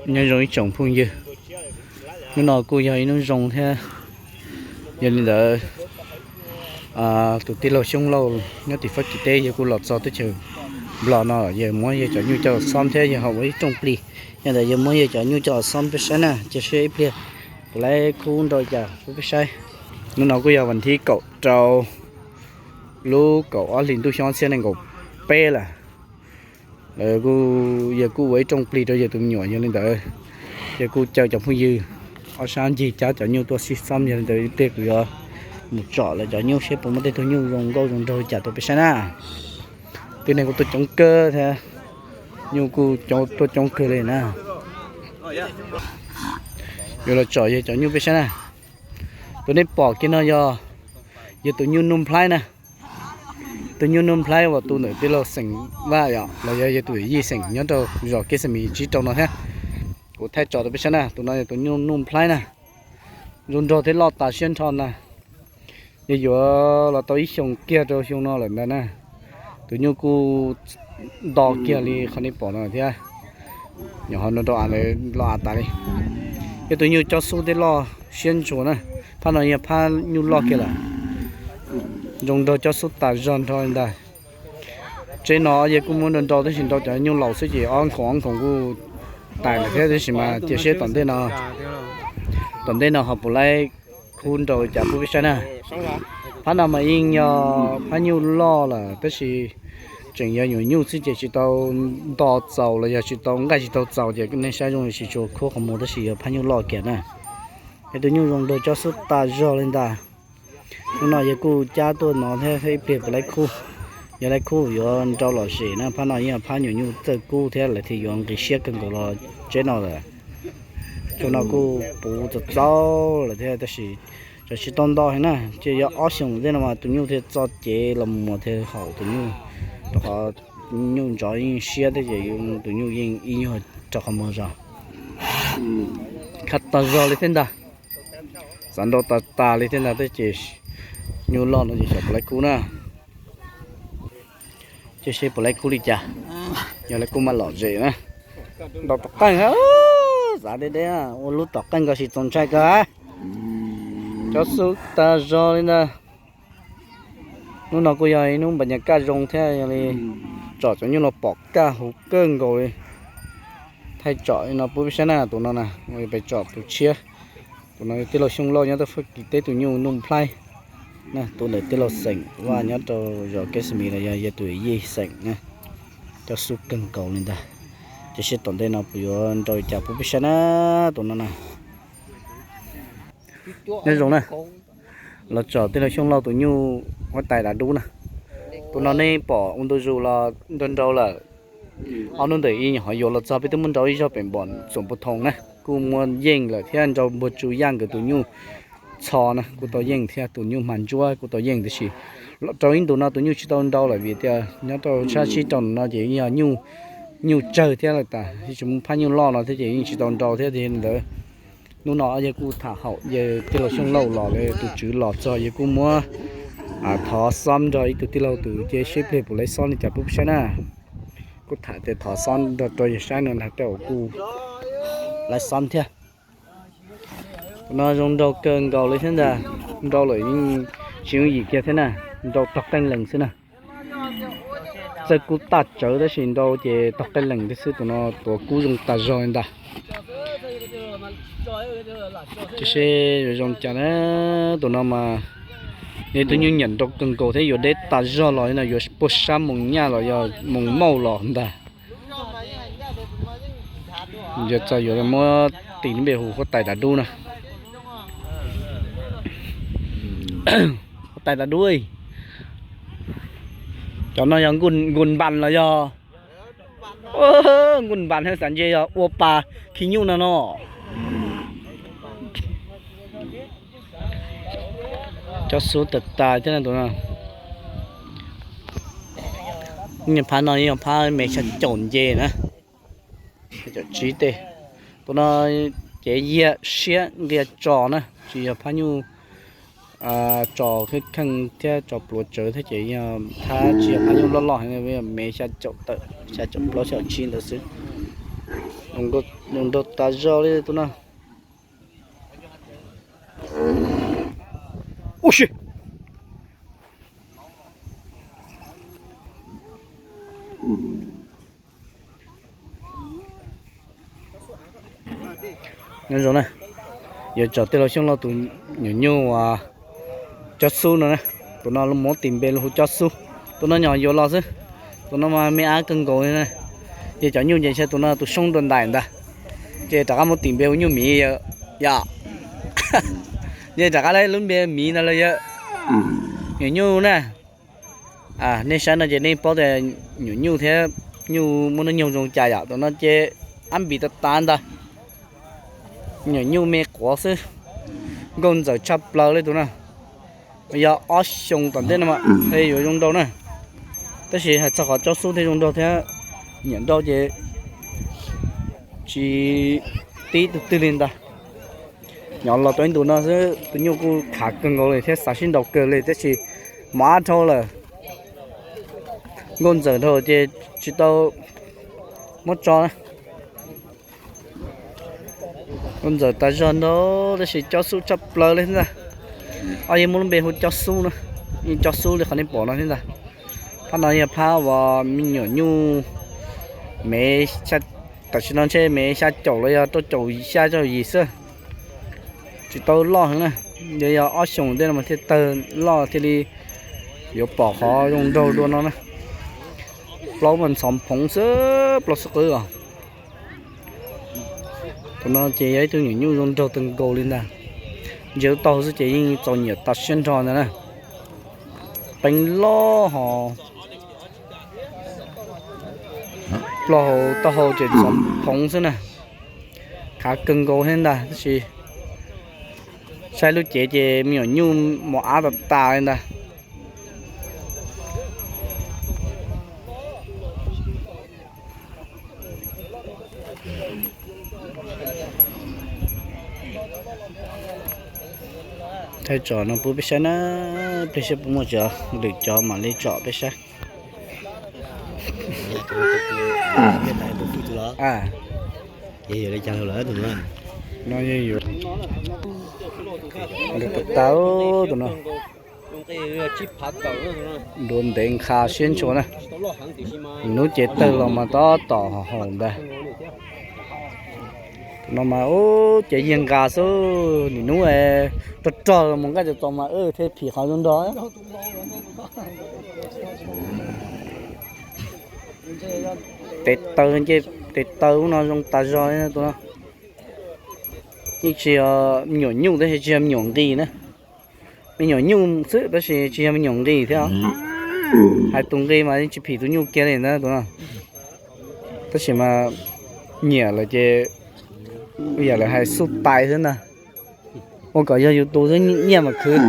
Nyob zoo ib tsoom phooj ywg, hnub no kuj yog ib hnub zoo thiab. Yog li ntawd, tus tij laug Xyooj Lauj nyob tim Fab Kis teb yawg kuj los txog teb chaws Nplog no, yawg muab yawg cov nyuj coj los xob thiab yawg ho ua ib rooj plig. Yog ntawd yawg muab yawg cov nyuj coj los xob peb saib na, cia seb ib pliag puas laib khub nrau cas peb saib. Hnub no kuj yog vas thib kaum rau lub kaum ob hlis ntuj xyoo ob txhiab nees nkaum peb lawm. Lawv kuj, yawg kuj ua ib rooj plig rau yawg tus me nyuam, yog li ntawd yawg kuj caw cov phooj ywg ob sab ncig cab cov nyuj tuaj sib xob, yog li ntawd ib pliag kuv yuav mus tsom lawv cov nyuj seb puas muaj tej tug nyuj zoo nkauj zoo nraug li cas rau peb saib na. Tib neeg kuj tuaj coob kawg thiab, nyuj kuj tuaj coob kawg li na. Yuav los tsom yawg cov nyuj peb saib na. Tus nej pom kiag no yog yawg tus nyuj Nuj Nplhaib na. Tus nyuj Nuj Nplhaib uas tu ntawm tij laug Xeem Vaj yom, los yog yawg tus yij Xeem nyob rau zos Keb Xas Mis tsib rau no thiab. Kuv thaij tsom rau peb saib na, tus no yog tus nyuj Nuj Nplhaib na. Zoo nraug thiab loj tas siab nrho na. Yog yuav los tau ib xyoos kiag rau xyoo no lawm ntag na. Tus nyuj kuj nto kiag li qhov nej pom no thiab. Nyuam qhuav nrau av lawv los av tas li. Yog tus nyuj cob xub thiab loj siab ntshua na. Phab no yog phab nyuj loj kiag lawm. Zoo nraug cob xub tas zog nrho li ntag. Tsev no yawg kuj muab nrau nrau tab sis nrau cov nyuj laus xwb ces ob nkhoom ob nkhoom kuj tas lawm thiab, tab sis mas cia seb tom ntej no, tom ntej no ho puas laib khub nrau cas pub peb saib na. Phab no mas yeej yog phab nyuj loj lawm tab sis tseem yog nyuam nyuj xwb ces tsis tau nto txaus los yog tsis tau nqaij tsis tau txaus ces nej saib zoo li tsis tshua khub qhov muag tab sis yog phab nyuj loj kiag na. Es tus nyuj zoo nraug cob xub tas zog li ntag. Hnub no yawg kuj cab tuaj no thiab, ib pliag puas laib khub. Yog laib khub yuav nrau lom zem na, phab no yeej yog phab nyuam nyuj txawj kub thiab lawv thiaj yuav nqis siab kawg nkaus los tsev no lawm. Tsev no kuj puv txaus txaus lawm thiab tab sis tseem tsis tau nto heev na, ces yog ob xyoos tej no mas tus nyuj thiaj txo cev los mus thiaj haum tus nyuj, rau qhov nyuj ntov yeej siab thiab ces tus nyuj yeej ib nyuag rau qhov muag zog. Khab tas zog li thiab ntag. Xav nrau tas tas li thiab ntag thiab ces nyuj loj no ces xyov puas laib khub na. Ces seb puas laib khub li cas, yog laib khub mas lom zem na. Nrau tom qeej, xav deb deb ua lub tom qeej nkaus sis txaus ntshai kawg. Cob xub tas zog li ntag. Hnub no kuj yog ib hnub npas nyas kaj zoo thiab yog li tsom cov nyuj los pom kaj huv kawg nkaus li. Thaij tsom li no pub peb saib na, tus no na, peb tsom tus tshiab. Tus no tij laug Xyooj Lauj nyob teb Fab Kis teb tus nyuj Nuj Nplhaib. Tu ntawm tij laug Xeem Vaj nyob rau zos Keb Xas Mis los yog yawg tus yij Xeem na. Cob xub kawg nkaus li ntag. Ces seb tom ntej no puas yuav nrau li cas pub peb saib na, tus no na. Nyob zoo na, los tsom tij laug Xyooj Lauj tus nyuj huab tais dav dub na. Tus no nej pom ua ntu zus los nrau nrau lawm. Ob hnub ntawd ib nyuag qhov yuav los txog peb twb muab nrau ib zaug pem npom Xoom Pus Thoo na, kuj muab yeej lawm thiab nrau npuag tsu yaj nkawd tus nyuj txho na kuj tau yeej thiab tus nyuj hma ntsuab kuj tau yeej tab sis los rau ib ntus no tus nyuj tsis tau nrau lawm vim tias nyob rau sab sib rau no ces yog nyuj tsawg thiab lawm tas, tsis muaj phab nyuj loj no thiab ces yeej tsis tau nrau thiab ces ntawd. Hnub no yawg kuj tham haum yawg tij laug Xyooj Lauj los lawm, tus tswv los txog yawg kuj muab thov xob nrog ib tug tij laug tus ces seb pliag puas laib xob li cas pub peb saib na. Kuj tham tias thov xob nrog rau yawg saib no ntag tej uas kuj laib xob thiab. Tus no zoo nraug kawg nkaus li thiab ntag, nrau lawm yeej tsis yooj yim kiag thiab na, nrau tog qeej lees xwb na. Txawj kub tag tsawv tab sis nrau ces tog qeej lees thiab xwb, tus no tuav kub zoo tas zog li ntag. Tiam sis yuav zoo cas na, tus no mas yog tus nyuj nyiam nrau kawg nkaus thiab yuav deb tas zog los no yuav puag sab Moos Nyaj los yog Moos Mauj los ntag. Yuav txog yuav muab tis npe hu huab tais dav dub na. Huab tais dav dub, cov no yog nkuj npas los yog nkuj npas thiab xav ntse yog ua pas khi nyuj no no. Cov xub tas tas thiab na tus no. Phab no yog phab me xya caum nce na, xya caum tsib tej. Tus no cev yiag siab nqia tso na, tsis yog phab nyuj tso kheej kheej thiab tso pluav tsawv thiab ces yog thab tsis yog phab nyuj loj loj heev, me xya caum tawm xya caum plaub xya caum tsib ntawd xwb. Zoo nraug tas zog li tus no. Ub si. Nyob zoo na, yuav tsom tej laus xyooj loj tus nyuam nyuj uas Cob Xub no na. Tus no muab tis npe los hu Cob Xub. Tus no nyuam yuav los xwb. Tus no mas me ab kawg nkaus li na. Yog cov nyuj ces ntshe tus no tus xyoob dua ntais ntag. Ces rov qab muab tis npe hu nyuj miv yom. Yog rov qab lub npe miv no los yog nyuam nyuj na. Nej saib no ces nej paub tias nyuam nyuj thiab nyuj muaj hnub nyoog zoo cas yom. Tus no ces ab npis tas tas ntag. Nyuam nyuj me quav xwb. Nkauj ntxawm tshaj plaws li tus na. Yog ob xyoos tom ntej no mas yuav zoo nraug na. Tab sis hais txog qhov Cob Xub thiaj zoo nraug thiab, nyiam nraug ces tsis tib tug twg li ntag. Nyob los tau ib ntus no xwb tus nyuj kuj khav kawg nkaus li thiab xav sib nraus kawg li tab sis mov ab dhau lawm. Nkauj ntxawm dhau ces tsis tau muab tso na. Nkauj ntxawm tas zog nraug tab sis Cob Xub tshaj plaws li thiab ntag. Ob yeej muab lub npe hu Cob Xub na, yeej Cob Xub li qhov nej pom no thiab ntag. Phab no yog phab uas me nyuam nyuj mev, tam sim no ntshe mev xya caum los yog rau caum xya caum yim xwb. Tsis tau loj heev na, yog yog ob xyoos ntej no mas thiaj tawg loj thiaj li yuav pom qhov zoo nraug dua no na. Plaub mas ntxhov phoov xwb, plaub xub qwb os. Tus no ces yog ib tug nyuam nyuj zoo nraug tag nkaus li ntag. Ntsia lub taub hau xwb ces yeej txaus nyiam tas siab nrho ntag na. Peev loj hos plaub hau taub hau ces ntxhov phoov xwb na. Khav kawg nkaus thiab ntag tab sis saib lub cev ces me nyuam nyuj mos ab tas tas li ntag. Thaij tsom no pub peb saib na, peb saib puas muaj cov lwm cov mam li tsom peb saib. No yog yuav nrog tas tas tus no. Duav ntev nqha siab ntshua na. Nim hnub ces tawg los mas tab tom haum ntag. No mas ub ces yig nqa xwb, nim hnub rog rog los mus nqaij txom txom mas thiaj phim qhov zoo nrog. Tes taw ncej, tes taw ub no zoo tas zog li tus no. Yeej tsis yog me nyuam nyuj tab sis tsis yog me nyuam nqis na. Me nyuam nyuj xwb tab sis tsis yog me nyuam nqis thiab. Hais tus nqis mas yeej tsis phim tus nyuj kiag li ntag tus no. Tab sis mas nyiam lawm ces yam lawv hais xub tais xwb ntag. Ua kom yog yus tus xwb nyiaj mas khwv.